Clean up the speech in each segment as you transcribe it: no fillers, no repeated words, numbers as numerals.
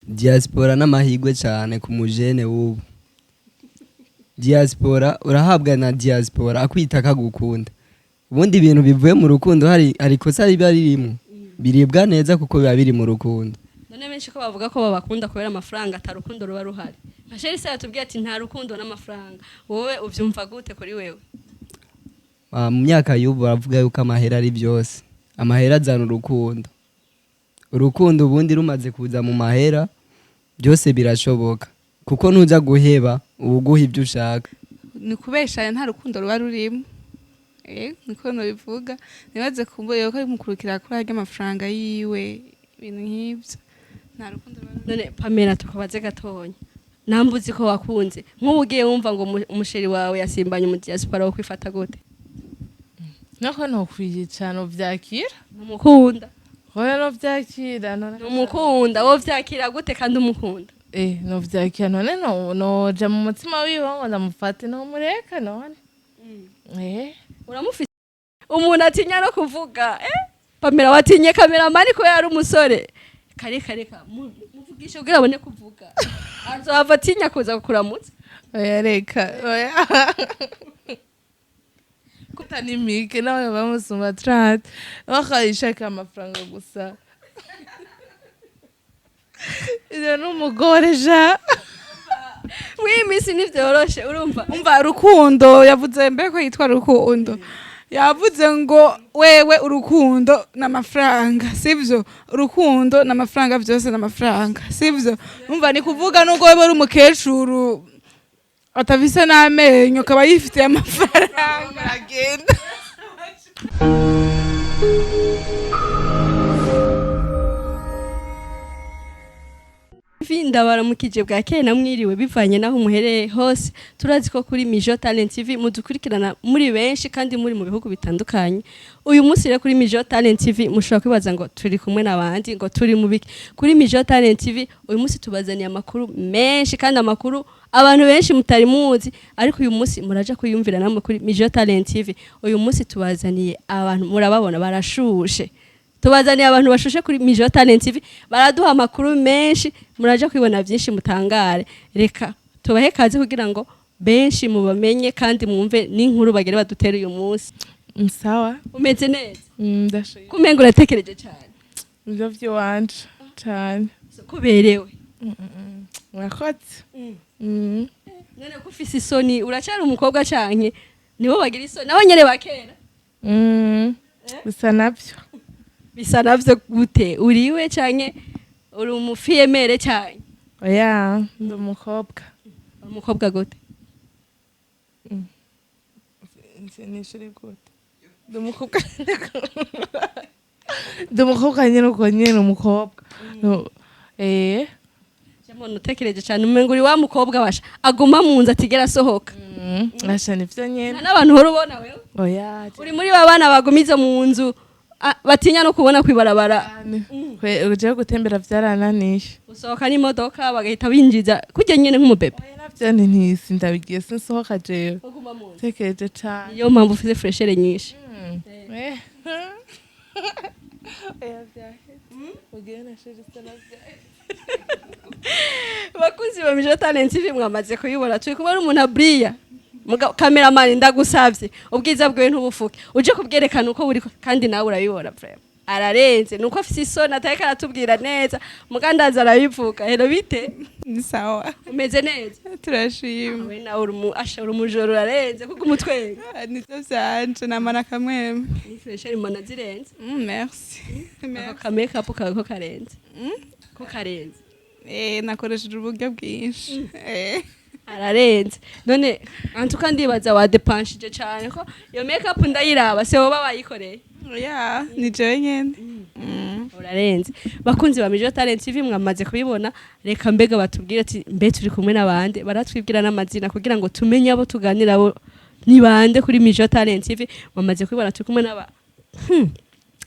Diaspora n'amahirwe cyane ku mujene w'ubu. Diaspora urahabwa na diaspora akwita akagukunda. Ubundi ibintu bivuye mu rukundo hari ikosa riba ririmo, biribwa neza kuko biba biri mu rukundo. None benshi ko bavuga ko babakunda kubera amafaranga, ata rukundo ruba ruhari? Nka Sherisa yatubwiye ati nta rukundo n'amafaranga. Wowe uvyumva gute kuri wewe? Ah, mu myaka y'ubu baravuga yuko amahera ari byose. Amahera azana urukundo. Urukundo ubundi rumaze kuza mu mahera, byose birashoboka, kuko ntuza guheba uwuguha ibyo ushaka. Ni kubeshanya, nta rukundo ruba rurimo. Niko nobivuga. Nibaze kumbuye ko bimukurikira kuri arya amafaranga yiwe, ibintu nk'ivyo, nta rukundo ruba rurimo. None Pamela, tukubaze gatonya, namba uzi ko wakunze, nk'ubu ugiye wumva ngo umuchéri wawe yasimbanye mu diaspora, wo kwifata gute? Nako nokwiyica, novyakira. Numukunda? Hoya, novyakira none. Numukunda, wo vyakira gute kandi umukunda? Novyakira none noja mu mutima wiwe ngo ndamufate, nomureka none. Uramufise umuntu atinya no kuvuga. Pamela, watinye cameraman ko yari umusore. Kare kare ka muvugishe kugira abone kuvuga, azohava atinya kuza kukuramutsa. Oya, reka, oya. Kutanimike nawe bamusumba 30, bakayishaka amafaranga gusa. Ivyo n'umugore ja. Mw'iyi minsi ntivyoroshe, urumva. Umva, rukundo yavuze mbe ko yitwa rukundo, yavuze ngo wewe urukundo n'amafaranga, sivyo? Urukundo n'amafaranga, byose n'amafaranga, sivyo? Umva, ni kuvuga nubwo wewe uri umukecuru atafise n'amenyo, akaba yifitiye amafaranga. Agenda. TV, ndabaramukije bwa kera, mwiriwe bivanye naho muhereye hose. Turazi ko kuri Mijo Talent TV mudukurikirana muri benshi kandi muri mu bihugu bitandukanye. Uyu munsi rero kuri Mijo Talent TV mushobora kwibaza ngo turi kumwe n'abandi, ngo turi mu biki? Kuri Mijo Talent TV uyu munsi tubazaniye amakuru menshi, kandi amakuru abantu benshi mutari muzi, ariko uyu munsi muraja kuyumvira namwe kuri Mijo Talent TV. Uyu munsi tubazaniye abantu, murababona barashushe. Tubazaniye abantu bashushe kuri Mijo Talent TV, baraduha amakuru menshi, muraja kwibona byinshi mutangare. Reka tubahe kaze kugira ngo benshi mubamenye kandi mwumve n'inkuru bagere badutere uyu munsi. Sawa. Umeze neza? Ndashimye. Kumenga uratekereje cyane. Ivyo vy'iwanje cane. So, kuberewe. Murakoze. None ko ufise isoni, uracyari umukobwa canke nibo bagira isoni nabo nyene bakera? Bisa navyo. Bisa navyo gute? Uriwe canke uri umufille-mère canke? Oya, ndi umukobwa. Umukobwa gute? Nishuri gute? Ndi umukobwa, ndi umukobwa nyene, uko nyene umukobwa. No. Mbona utekereje cyane, umenga uri wa mukobwa basha aguma mu nzu atigera asohoka. Asha, nivyo nyene. Nta n'abantu uhora ubona wewe? Oya. Uri muri ba bana bagumiza mu nzu, batinya no kubona kwibarabara? Cane. Uje gutembera vyarananiye. Usohoka n'imodoka bagahita binjiza kurya nyene nk'umubebe? Oya, navyo ni ntisi ndabigiye, sinsohoka jewe. Uguma mu nzu. Tekereje cane. Niyo mpamvu ufise fraîcheur nyinshi. Oya, vyaheze. Ugiye na chéri se navyaheze. Bakunzi ba Mijo Talent TV, mwamaze kuyibona, turi kumwe n'umuntu abriya. Cameraman, ndagusavye ubwiza bwawe ntubufuke, uje kubwerekana uko buri, kandi nawe urabibona, vraiment ararenze. Nuko afise isoni atariko aratubwira neza, mugandaza arabivuga. Hello, bite? Ni sawa. Umeze neza? Turashima. We nawe uri asha, uri umujoro, urarenze kuko umutwenga. Nivyo vyanje, namara kamwemwe. Ni fraîcheur mbona zirenze. Merci. Ako Merci. ka make up kawe ko karenze, ko karenze. Nakoresheje uburyo bwinshi. Ararenze. None antuka ndibaza wadepanshije cyane, ko iyo make up ndayiraba, se woba wayikoreye? Ya, ni jewe nyene. Urarenze. Bakunzi ba Mijo Talent TV, mwamaze kubibona. Reka mbega batubwire ati mbe turi kumwe n'abandi, baratwibwira n'amazina kugira ngo tumenye abo tuganira abo ni bande. Kuri Mijo Talent TV mwamaze kubibona, turi kumwe n'aba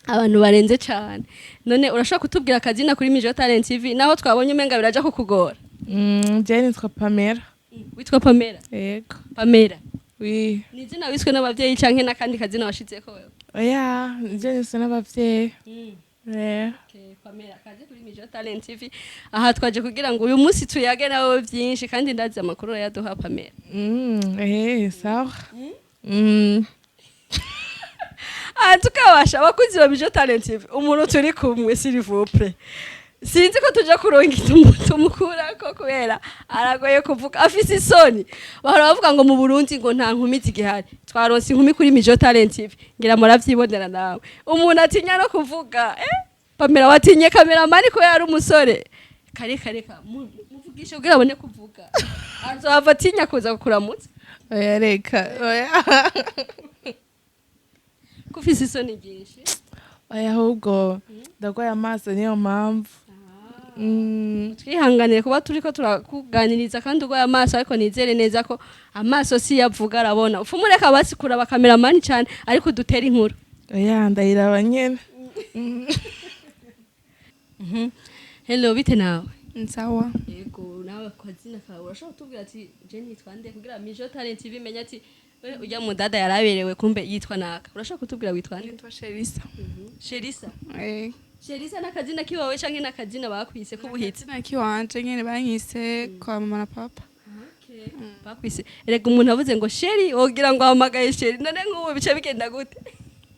abantu barenze cyane. None urashobora kutubwira akazina kuri Mijo Talent TV, naho twabonye umenga biraja kukugora? Je nitwa Pamela. Witwa Pamela? Yego. Pamela? Oui. Ni izina wiswe n'abavyeyi canke n'akandi kazina washizeko wewe? Oya, je niswe n'abavyeyi. Okay, Pamela, kaze kuri Mijo Talent TV. Aha twaje kugira ngo uyu munsi tuyage nawe byinshi, kandi ndazi amakuru yaduha Pamela. Sawa. Aha tukabasha, abakunzi ba Mijo Talent TV, umuntu turi kumwe, s'il vous plaît, sinzi ko tuja kuronka tumukurako kubera aragoye kuvuga, afise isoni. Bahora bavuga ngo mu Burundi ngo nta nkumi zigihari. Twaronse inkumi kuri Mijo Talent TV, ngira muravyibonera nawe. Umuntu atinya no kuvuga. Pamela, watinye cameraman ko yari umusore. Kare kare ka muvugishe kugira abone kuvuga, azohava atinya kuza kukuramutsa. Oya, reka, oya. Ko ufise isoni nyinshi? Oya, ahubwo ndagwaye amaso, niyo mpamvu. Twihanganire kuba turiko turakuganiriza kandi urwaye amaso, ariko nizere neza ko amaso si yavuga, arabona. Ufumureka basi kuraba cameraman cyane, ariko dutere inkuru. Oya, ndayiraba nyene. Hello, bite nawe? Sawa. Yego, nawe ku kazina kawe urashobora kutubwira ati je nitwa nde, kugira Mijo Talent TV imenye ati we ujya mu dada yaraberewe, kumbe yitwa naka. Urashobora kutubwira witwa nde? Nitwa Sherisa. Sherisa? Eh. Sherisa n'akazina kiwawe canke n'akazina bakwise k'ubuhitsi? Izina kiwanje nyene, banyise kwa mama na papa. Bakwise. Erega umuntu avuze ngo Sheri, wogira ngo ahamagaye Sheri. None nk'ubu bice bigenda gute?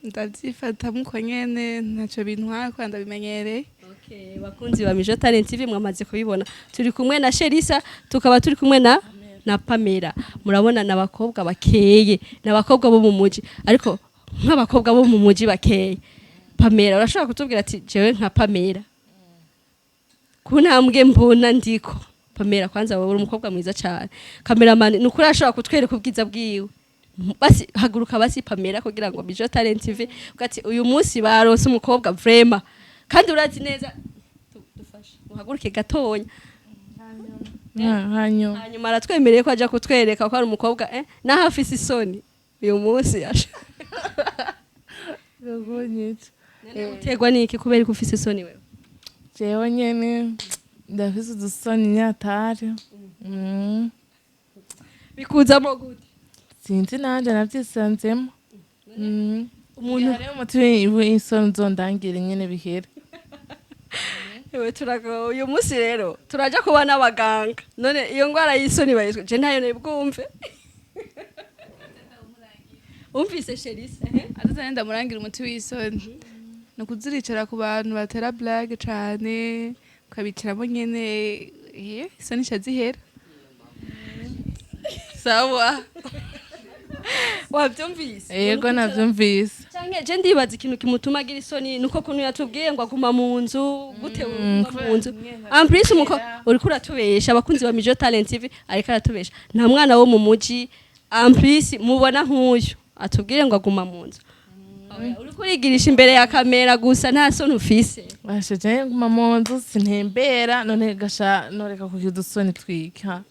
Ndavyifata muko nyene, ntaco bintwara kubera ndabimenyereye. Okay, bakunzi ba Mijo Talent TV, mwamaze kubibona, turi kumwe na Sherisa, tukaba turi kumwe na Pamela. Murabona n'abakobwa bakeye, n'abakobwa bo mu muji, ariko nk'abakobwa bo mu muji bakeye. Pamela, urashobora kutubwira ati jewe nka Pamela, ku ntambwe mbona ndiko Pamela, kwanza wowe uri umukobwa mwiza cyane. Cameraman ni ukuri ashobora kutwereka ubwiza bwiwe. Basi haguruka basi Pamela, kugira ngo Mijo Talent TV ati uyu munsi baronse umukobwa vraiment. Kandi urazi neza, dufashe uhaguruke gatonya. Hanyuma? Hanyuma aratwemereye ko aja kutwereka ko ari umukobwa, naho afise isoni uyu munsi Biragonyitse. Uterwa niki? Kubera ko ufise isoni wewe? Jewe nyene ndafise udusoni nyatari. Bikuzamo gute? Sinzi, nanje navyisanzemo. Umuntu Hariho umuti w'isoni uzondangira nyene bihera. Ewe, turago uyu munsi rero turaja kuba n'abaganga. None iyo ngwara y'isoni bayizwe? Je ntayo nibwumve. Umvise Sherisa, eh? Azaza ndamurangira umuti w'isoni. Ni ukuziricara ku bantu batera blague cane, ukabicaramo nyene, isoni ica zihera. Sawa. Wabyumvise? Yego, navyumvise. Canke je ndibaza ikintu kimutuma agira isoni nuko kuntu yatubwiye ngo aguma mu nzu. Gute uguma mu nzu? En plus umuko uriko uratubesha, abakunzi ba Mijo Talent TV, ariko aratubesha. Nta mwana wo mu muji, en plus mubona nk'uyu, atubwire ngo aguma mu nzu. Oya, uriko urigirisha imbere ya kamera gusa, nta soni ufise. Basha, je nguma mu nzu, sintembera. None gasha noreka kugira udusoni twika?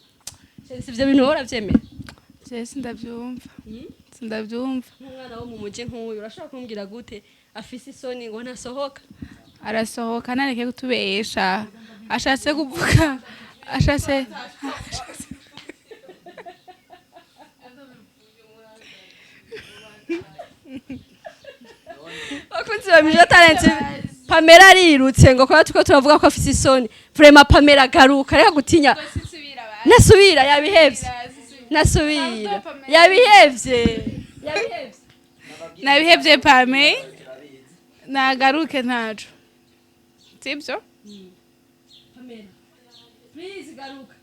Si ivyo bintu wowe uravyemera? Je sindavyumva, sindavyumva. Nk'umwana wo mu muji nk'uyu, urashobora kumbwira gute afise isoni ngo ntasohoka? Arasohoka, nareke kutubesha. Ashatse kuvuga, ashatse. Bakunzi ba Mijo Talent, Pamela arirutse ngo kuba turiko turavuga ko afise isoni. Vraiment, Pamela, garuka, reka gutinya. Nasubira, yabihevye, nasubira, yabihevye, yabihevye. Nabihevye. Pame nagaruke, ntaco sibyo. Pamela, please garuka.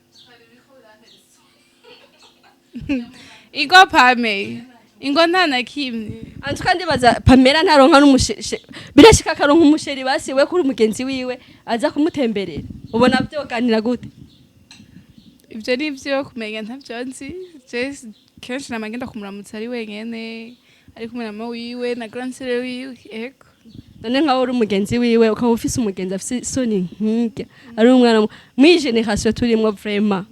Ingo Pame, ingo, nta na kimwe. Antuka ndibaza Pamela ntaronka n'umusheri. Birashika akaronka umusheri basi we kuri mugenzi wiwe aza kumutemberera? Ubona vyoganira gute? Ibyo ni ibyo kumenya, ntabyo nzi. Je kenshi nama ngenda kumuramutsa ari wenyene, ari kumwe na mama wiwe na grand sœur wiwe, ego. None nkawe uri umugenzi wiwe, ukaba ufise umugenzi afise isoni nk'irya, ari umwana mw'iyi génération turimwo, vraiment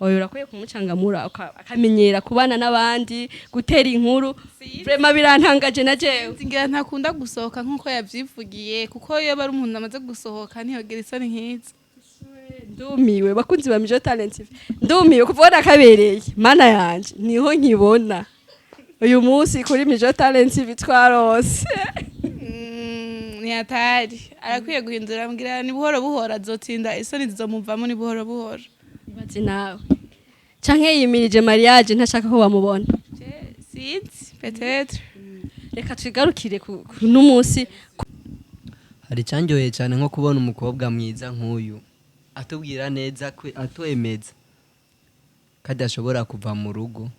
oyo urakwiye kumucangamura akamenyera kubana n'abandi, gutera inkuru. Vraiment birantangaje na jewe. Ngira ntakunda gusohoka nk'uko yavyivugiye, kuko iyo aba ari umuntu amaze gusohoka ntiyogira isoni nk'izo. Ndumiwe, bakunzi ba Mijo Talent TV, ndumiwe kuva nakabereye. Mana yanje, niho nkibona uyu munsi kuri Mijo Talent TV twarose. Ntiyatari arakwiye guhindura, mbwira ni buhoro buhoro azotsinda, isoni zizomuvamo, ni buhoro buhoro. Ibaze nawe, canke yimirije mariage, ntashaka ko bamubona. Je sinzi, peut-être. Reka twigarukire ku n'umunsi. Hari icyanyoheye cyane nko kubona umukobwa mwiza nk'uyu atubwira neza ko atwemeza ko adashobora kuva mu rugo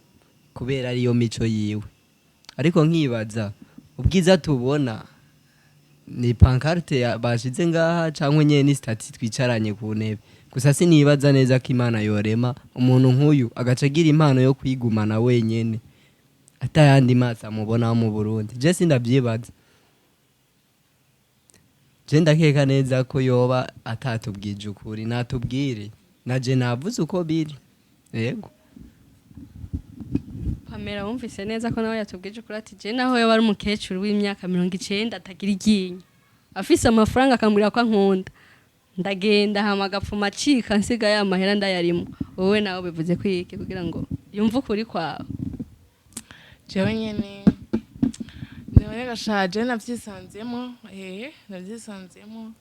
kubera ariyo mico yiwe, ariko nkibaza ubwiza tubona ni pancarte bashize ngaha cyangwa nyene ni statut twicaranye ku ntebe gusa. Sinibaza neza ko Imana yorema umuntu nk'uyu agaca agira impano yo kwigumana wenyene atayandi maso amubona mu Burundi. Je sindavyibaza, je ndakeka neza ko yoba atatubwije ukuri. Natubwire, naje navuze uko biri, yego. Pamela, wumvise neza ko nawe yatubwije ukuri, ati je naho yoba ari umukecuru w'imyaka 90 atagira iryinyo, afise amafaranga akambwira ko ankunda, ndagenda, hama agapfuma acika nsiga ya mahera ndayarimo. Wowe nawe bivuze kwiki kugira ngo yumve ukuri kwawe? Jewe nyene none gashaje, navyisanzemo, navyisanzemo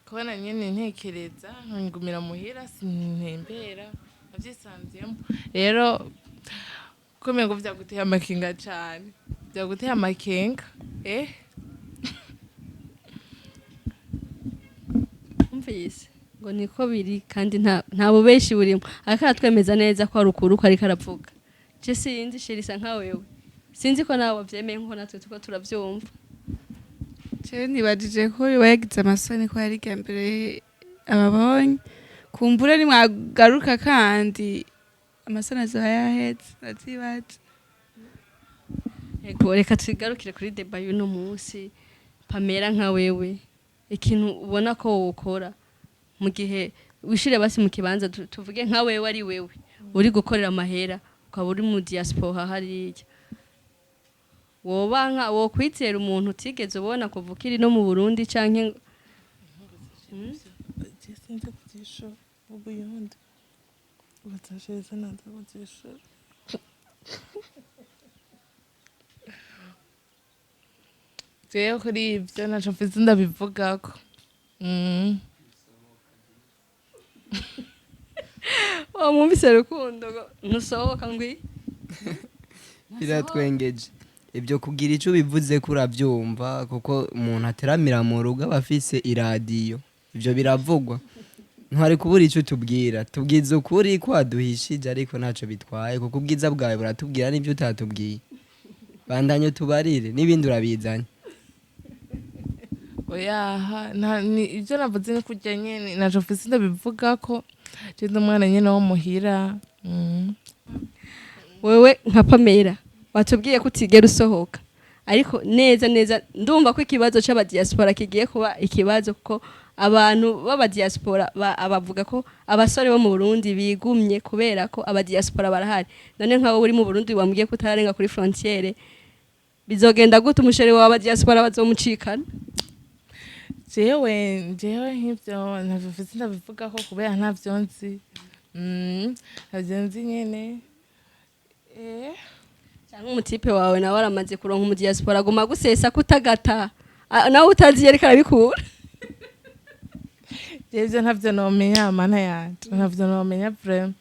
kubona nyene ntekereza nkangumira muhira, sintembera, navyisanzemo. Rero kumenya ngo vyaguteye amakenga cane, vyaguteye amakenga. Wumvise ngo niko biri, kandi nta bubeshi burimo, ariko aratwemeza neza ko ari ukuri uko ariko aravuga. Je sinzi, chérie, isa nka wewe, sinzi ko nawe wavyemeye nkuko natwe tuko turavyumva. Jewe nibajije ko yoba yagize amasoni ko yari irya mbere ababonye. Kumbure nimwagaruka kandi amasoni azoba yaheze, ndavyibaza. Ego, reka tugarukire kuri débat y'uno munsi. Pamela, nka wewe, ikintu ubona ko wokora mu gihe wishire basi mu kibanza, tuvuge nka wewe ari wewe uri gukorera amahera, ukaba uri mu diaspora hariya, woba nka wokwizera umuntu utigeze ubona kuva ukiri no mu Burundi canke? Sinzi kuvyishura, vuga uyundi batashiriza, nanze kuvyishura. Jewe kuri ivyo ntaco mfise ndabivugako. Wamwumvise Rukundo ngo ntusohoka ngwi? Biratwengeje ibyo kugira icyo ubivuze ko urabyumva, kuko umuntu ateramira mu rugo aba afise iradiyo, ibyo biravugwa. Ntwari kubura icyo utubwira, tubwiza ukuri ko waduhishije, ariko ntacyo bitwaye kuko ubwiza bwawe buratubwira n'ibyo utatubwiye. Bandanye utubarire n'ibindi urabizanye. Oyaha, ni ibyo navuze, ni kurya nyene, ntaco mfise ndabivugako. Je ndi umwana nyene wo muhira. Wewe nka Pamela, watubwiye ko utigera usohoka, ariko neza neza ndumva ko ikibazo c'abadiaspora kigiye kuba ikibazo, kuko abantu b'abadiaspora abavuga ko abasore bo mu Burundi bigumye kubera ko abadiaspora barahari. None nka wowe uri mu Burundi, wambwiye ko utararenga kuri frontière, bizogenda gute? Umuchéri wawe abadiaspora bazomucikana? Jewe nk'ivyo ntavyo mfise ndabivugako kubera ntavyo nzi. Ntavyo nzi nyene. Cyangwa umutype wawe nawe aramaze kuronka umudiaspora, aguma gusesa kutagata, nawe utazi iyo ariko arabikura. Jewe ivyo ntavyo nomenya, mana yanje, ntavyo nomenya vraiment.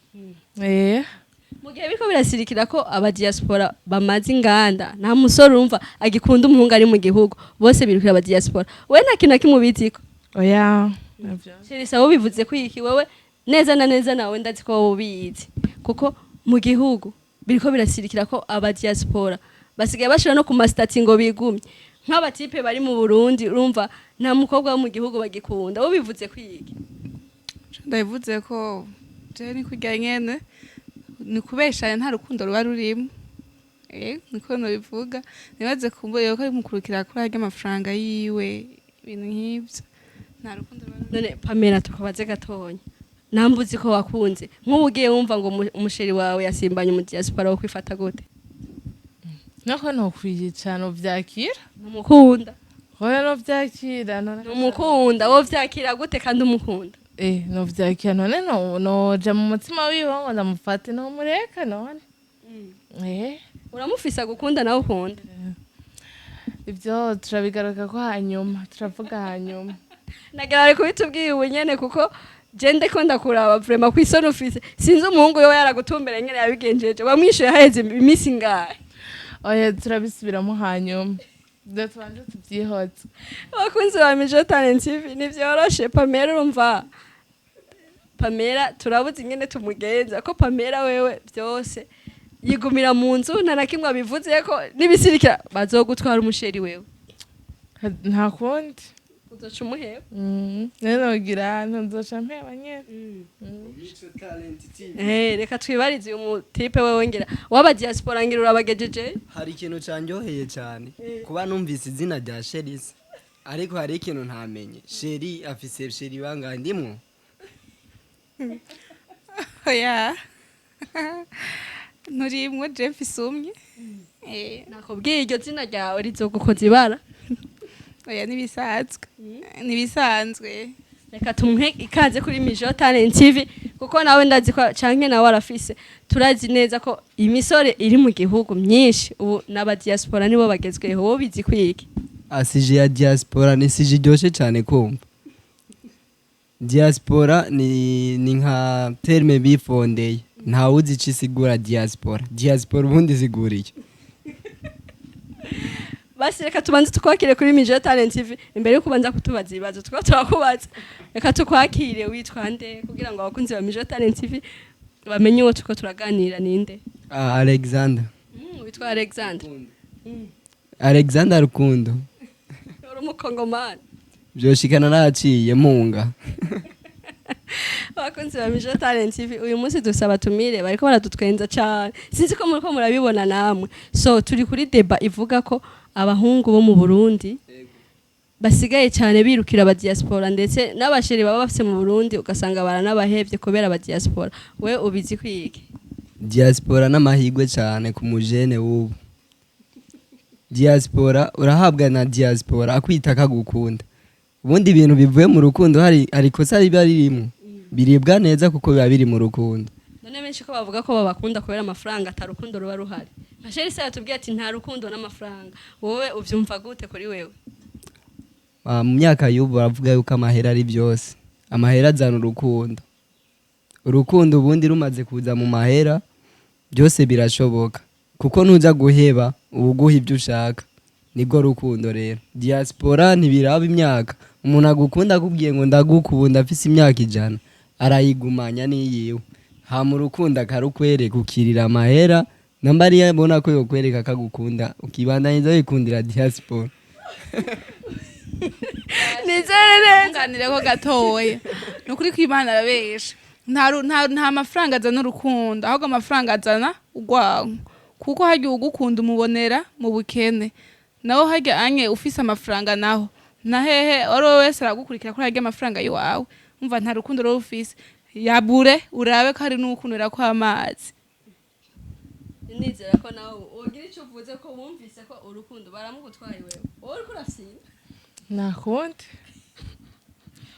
Mu gihe biriko birasirikira ko abadiaspora bamaze inganda, nta musore urumva agikunda umuhungu ari mu gihugu, bose birukira abadiaspora, we nta kintu na kimwe ubiziko? Oya, ntavyo. Chérie, wowe bivuze ko iki? Wewe neza na neza nawe ndazi ko wowe ubizi, kuko mu gihugu biriko birasirikira ko abadiaspora basigaye bashira no ku mastatuts ngo bigumye, nk'abatype bari mu Burundi urumva nta mukobwa wo mu gihugu bagikunda, wowe bivuze ko iki? Ndabivuze ko jewe ni kurya nyene, ni kubeshanya, nta rukundo ruba rurimo, niko nobivuga. Nibaze kumbura ko mukurukira kuri arya amafaranga yiwe, ibintu nk'ivyo, nta rukundo ruba rurimo. None Pamela, tukabaze gatonya, nambuzi ko wakunze, nk'ubu ugiye wumva ngo umuchéri wawe yasimbanye mu diaspora, wo kwifata gute? Nako nokwiyica, novyakira. Numukunda? Oya, novyakira none. Numukunda, wo vyakira gute kandi umukunda? Novyakira none noja mu mutima wiwe ngo ndamufate? Nomureka none. Uramufise agukunda, nawe ukunda? Ivyo turabigaruka ko hanyuma, turavuga hanyuma. Nagira bari kubitubwiye ubu nyene, kuko je ndiko ndakuraba, vraiment kw'isoni ufise, sinzi umuhungu yoba yaragutumbere nyene yabigenjeje. Wamwishuye haheze iminsi ingahe? Oya, turabisubiramo hanyuma. Ibyo tubanze tubyihoze. Abakunzi ba Mijo Talent TV, ntivyoroshe. Pamela, urumva Pamela, turabuze ingene tumugenza, ko Pamela wewe byose yigumira mu nzu, nta na kimwe abivuze ko n'ibisirikira bazogutwara umu chéri wewe. Nta kundi. Uzoca umuheba. Rero nogira nzoca mpeba nyene. Reka twibarize uyu mu type wewe, ngira waba diaspora, ngira urabagejeje. Hari ikintu cyanyoheye cyane kuba numvise izina rya Sherisi, ariko hari ikintu ntamenye: chéri afise chéri bangahe? Ndimwo? Oya, nturimwo, je mfise umwe. Nakubwiye, iryo zina ryawe rizogukoza ibara. Oya, nibisanzwe, nibisanzwe. Reka tumuhe ikaze kuri Mijo Talent TV, kuko nawe ndazi ko canke nawe arafise. Turazi neza ko imisore iri mu gihugu myinshi ubu n'aba diaspora nibo bagezweho. Wowe bizi kwiki? Sujet ya diaspora ni sujet iryoshe cyane kumva. Diaspora ni nka terme bifondeye, ntawuzi ico isigura. Diaspora, diaspora ubundi isigura iki? Basi reka tubanze tukwakire kuri Mijo Talent TV. Imbere yo kubanza kutubaza ibibazo tukaba turakubaza, reka tukwakire. Witwa nde, kugira ngo abakunzi ba Mijo Talent TV bamenye uwo turiko turaganira ninde? Ah, Alexander. Witwa Alexander? Alexander Rukundo. Uri umukongomani? Byoshikana naciye munga. Abakunzi ba Mijo Talent TV, uyu munsi dusaba tumire bariko baradutwenza cyane, sinzi ko muriko murabibona namwe. So turi kuri débat ivuga ko abahungu bo mu Burundi basigaye cyane birukira aba diaspora, ndetse n'aba chéri baba bafise mu Burundi ugasanga baranabahevye kubera aba diaspora. We ubizi kwiki? Diaspora n'amahirwe cyane ku mujene w'ubu. Diaspora urahabwa na diaspora akwita akagukunda. Ubundi ibintu bivuye mu rukundo hari ikosa riba ririmo, biribwa neza kuko biba biri mu rukundo. None benshi ko bavuga ko babakunda kubera amafaranga, ata rukundo ruba ruhari, nka chéri se yatubwiye ati nta rukundo n'amafaranga, wowe uvyumva gute kuri wewe? Ah, mu myaka y'ubu baravuga yuko amahera ari byose, amahera azana urukundo. Urukundo ubundi rumaze kuza mu mahera, byose birashoboka, kuko ntuza guheba ubuguha ibyo ushaka, nibwo rukundo. Rero diaspora ntibiraba imyaka. Umuntu agukunda akubwiye ngo ndagukunda afise imyaka 100, arayigumanya niyiwe, hama urukundo akarukwereka, ukirira amahera. Namba ariyo abona ko yokwereka akagukunda, ukibandanyiriza wikundira diaspora. Nizere neza. Nganire ko gatoya, ni ukuri ko Imana arabesha. Nta mafaranga azana urukundo, ahubwo amafaranga azana urwango, kuko harya ugukunda umubonera mu bukene, naho harya anye ufise amafaranga naho na hehe wari we wese aragukurikira kuri harya amafaranga y'iwawe. Umva, nta rukundo rero ufise, yabure urabe ko hari n'uwukunira kw'amazi. Nizera ko nawe ugira icyo uvuze, ko wumvise ko urukundo baramugutwaye. Wewe, wowe uriko urasinda. Nta kundi.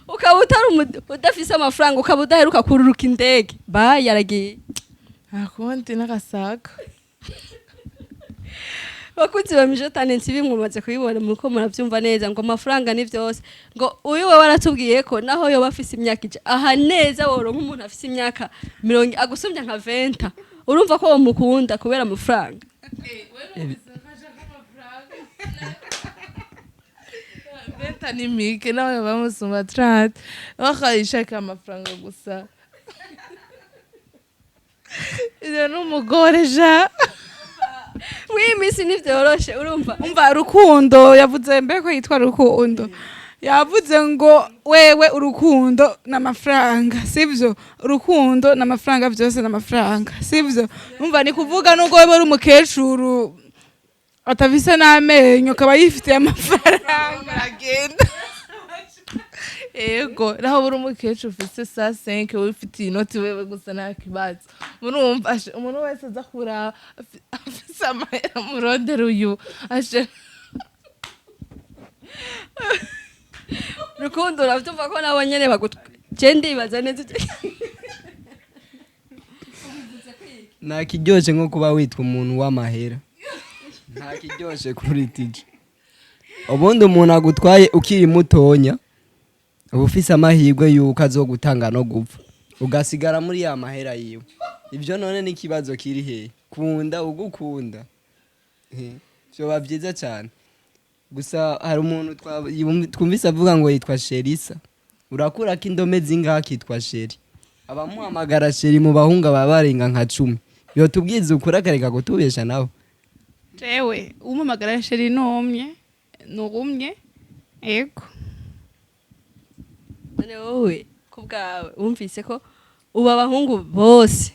Ukaba utari udafise amafaranga, ukaba udaheruka kururuka indege, bayi yaragiye. Nta kundi, n'agasaga. Bakunzi ba Mijo Talent TV, mumaze kubibona, muko murabyumva neza ngo amafaranga ni byose. Ngo uyu we waratubwiye ko naho yoba afise imyaka ija aha neza, woronka umuntu afise imyaka 20 agusumbya nka 20, urumva ko womukunda kubera amafaranga. 20 ni mike, nawe bamusumba 30, bakayishaka amafaranga gusa. Ibyo ni umugore ja. Muri iyi minsi ntibyoroshe, urumva. Umva, Rukundo yavuze mbe ko yitwa Rukundo, yavuze ngo wewe urukundo n'amafaranga, sivyo? Urukundo n'amafaranga, byose n'amafaranga, sivyo? Umva, ni kuvuga nubwo wewe uri umukecuru atafise n'amenyo, akaba yifitiye amafaranga. Aragenda, ego, naho buri umukecuru ufise sa 5, wifitiye inoti wewe gusa, nta kibazo. Murumva umuntu wese aza kuraba afise amahera, murondera uyu ashe. Rukundo, urabyumva ko nabo nyene bagutwa? Je ndibaza neza Nta kiryoshe nko kuba witwa umuntu w'amahera, nta kiryoshe kuri tije. Ubundi umuntu agutwaye ukiri mutonya, uba ufise amahirwe yuko azogutanga no gupfa, ugasigara muri ya mahera yiwe. Ibyo none n'ikibazo kiri hehe? Kunda ugukunda. Vyoba byiza cyane. Gusa hari umuntu twumvise avuga ngo yitwa Sherisa. Urakurako indome zingahe akitwa Sheri? Abamuhamagara Sheri mu bahungu baba barenga nka 10. Yotubwiza ukuri, akareka kutubesha nawe. Jewe umamagara chéri numye nurumye, ego. None wowe ku bwawe, wumvise ko ubu abahungu bose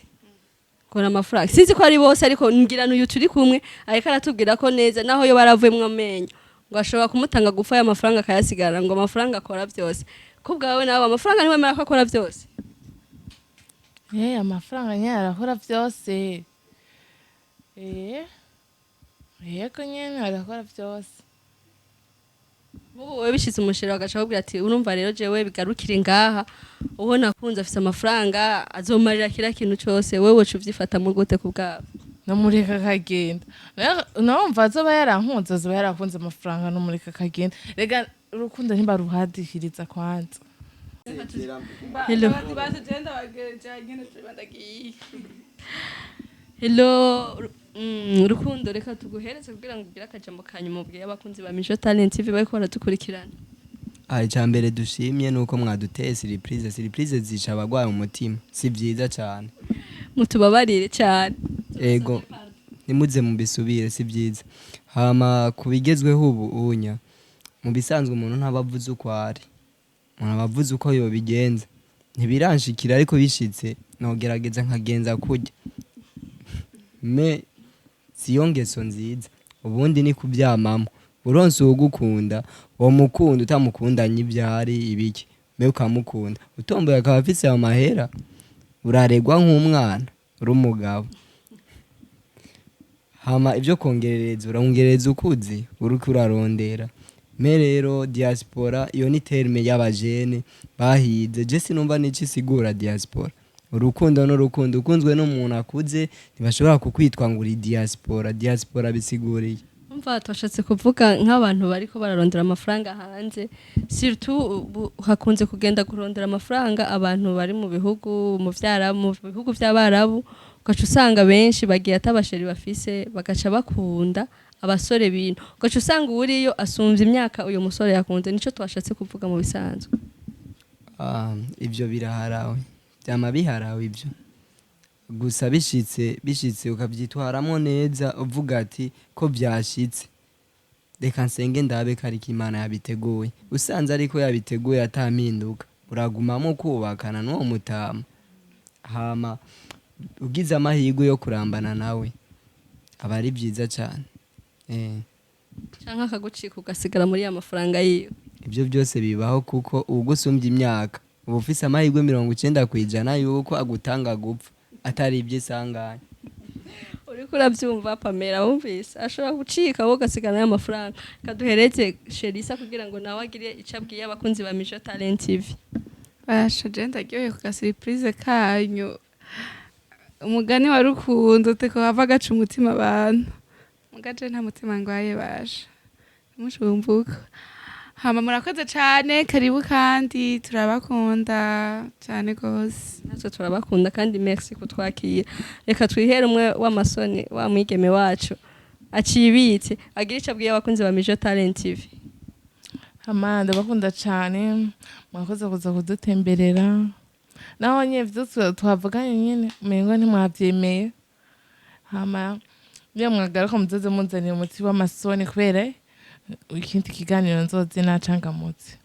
kora amafaranga, sinzi ko ari bose, ariko ngira n'uyu turi kumwe ariko aratubwira ko neza naho yo baravuyemwo amenyo, ngo ashobora kumutanga gufa ayo mafaranga akayasigara, ngo amafaranga akora byose. Ku bwawe nawe, amafaranga niwemera ko akora byose? Amafaranga nyene arakora vyose. Yego nyene arakora vyose. Nk'ubu wowe bishize umu chéri bagaca bakubwira ati: "Urumva rero, jewe bigarukire ngaha, uwo nakunze afise amafaranga, azomarira kiriya kintu cose." Wewe woca uvyifatamo gute ku bwawe? Namureka akagenda. Numva azoba yarankunze, azoba yarakunze amafaranga, nomureka akagenda. Rega urukundo ntibaruhadihiriza kwanza. Hello. Abandi baje ndabagereje nyene ndagiye. Hello, Rukundo, reka tuguhereze kugira ngo ugire akajambo kanyuma ubwiye abakunzi ba Mijo Talent TV bariko baradukurikirana. Icya mbere dushimye ni uko mwaduteye surprise. Surprise zica abagwaye umutima, si byiza cyane. Mutubabarire cyane. Ego, ntimuze mubisubire, si byiza. Hama ku bigezweho ubu unya, mu bisanzwe umuntu ntaba avuze uko ari, umuntu aba avuze uko yobigenza. Ntibiranshikira, ariko bishitse nogerageza nkagenza kurya me siyo ngeso nziza. Ubundi ni kubyamamo. Uronse uwugukunda, uwo mukunda, utamukundanye ibyari ibiki, me ukamukunda. Utomboye akaba afise ayo mahera, uraregwa nk'umwana uri umugabo. Hama ibyo kongerereza, urongereza ukuzi uriko urarondera. Me rero diaspora iyo ni terme y'abajene bahize, je sinumva n'ico isigura diaspora. Urukundo n'urukundo, ukunzwe n'umuntu akuze ntibashobora kukwitwa ngo uri diaspora. Diaspora bisiguriye? Umva, twashatse kuvuga nk'abantu bariko bararondera amafaranga hanze, surtout ubu hakunze kugenda kurondera amafaranga abantu bari mu bihugu mu vyarabu, mu bihugu vy'abarabu, ugaca usanga benshi bagiye ata ba chéri bafise, bagaca bakunda abasore bintu, ugaca usanga uwuriyo asumvye imyaka uyu musore yakunze. Nico twashatse kuvuga mu bisanzwe. Ah, ibyo biraharawe, byama biharawe ibyo. Gusa bishitse ukabyitwaramo neza, uvuga ati ko byashitse, reka nsenge ndabe ko ariko Imana yabiteguye. Usanze ariko yabiteguye atampinduka, uragumamo kubakana n'uwo mutama. Hama ugize amahirwe yo kurambana nawe, aba ari byiza cyane. Canke akagucika ugasigara muri ya mafaranga yiwe. Ibyo byose bibaho, kuko ugusumbya imyaka uba ufise amahirwe 90% yuko agutanga gupfa atari iby'isanganya. Uriko urabyumva, Pamela? Wumvise, ashobora gucika wowe ugasigara n'ayo mafaranga. Kaduhereze Sherisa kugira ngo nawe agire icyo abwiye abakunzi ba Mijo Talent TV. Basha, je ndaryohewe ku gasurprise kanyu. Umugani wa Rukundo teko hava agaca umutima abantu, muga je nta mutima ngwaye, basha mushumbuka. Hama murakoze cane, karibu kandi turabakunda cane gose. Natwe turabakunda kandi merci kutwakira. Reka twihere umwe w'amasoni wa mwigeme wacu acibitse, agira icyo abwiye abakunzi ba Mijo Talent TV. Hama ndabakunda cane, mwakoze kuza kudutemberera. Naho nyene ivyo twavuganye nyene umengo ntimwavyemeye. Hama niyo mwagaruka muzoze munzaniye umuti w'amasoni, kubera ikindi kiganiro nzoze nacangamutse.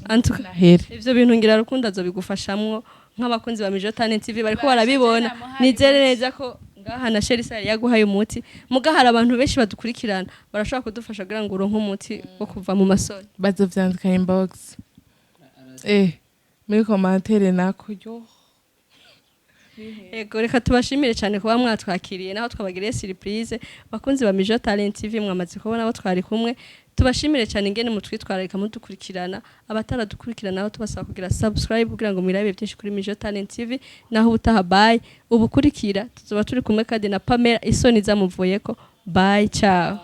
Antuka Nahere. ivyo bintu ngira Rukundo azobigufashamwo. Nk'abakunzi ba Mijo Talent TV bariko barabibona, nizere neza ko ngaha na Sherisa yari yaguhaye umuti. Muga hari abantu benshi badukurikirana barashobora kudufasha kugira ngo uronke umuti wo kuva mu masoni. Bazovyandika inbox, muri commentaire nako yo. Ego, reka tubashimire cyane kuba mwatwakiriye naho twabagiriye surprise. Bakunzi ba Mijo Talent TV, mwamaze kubona abo twari kumwe. Tubashimire cyane ingene mutwitwararika mudukurikirana. Abataradukurikirana aho, tubasaba kugira subscribe kugira ngo mwirabe byinshi kuri Mijo Talent TV. Naho ubutaha, bye. Ubukurikira tuzoba turi kumwe kandi na Pamela, isoni zamuvuyeko. Bye, ciao.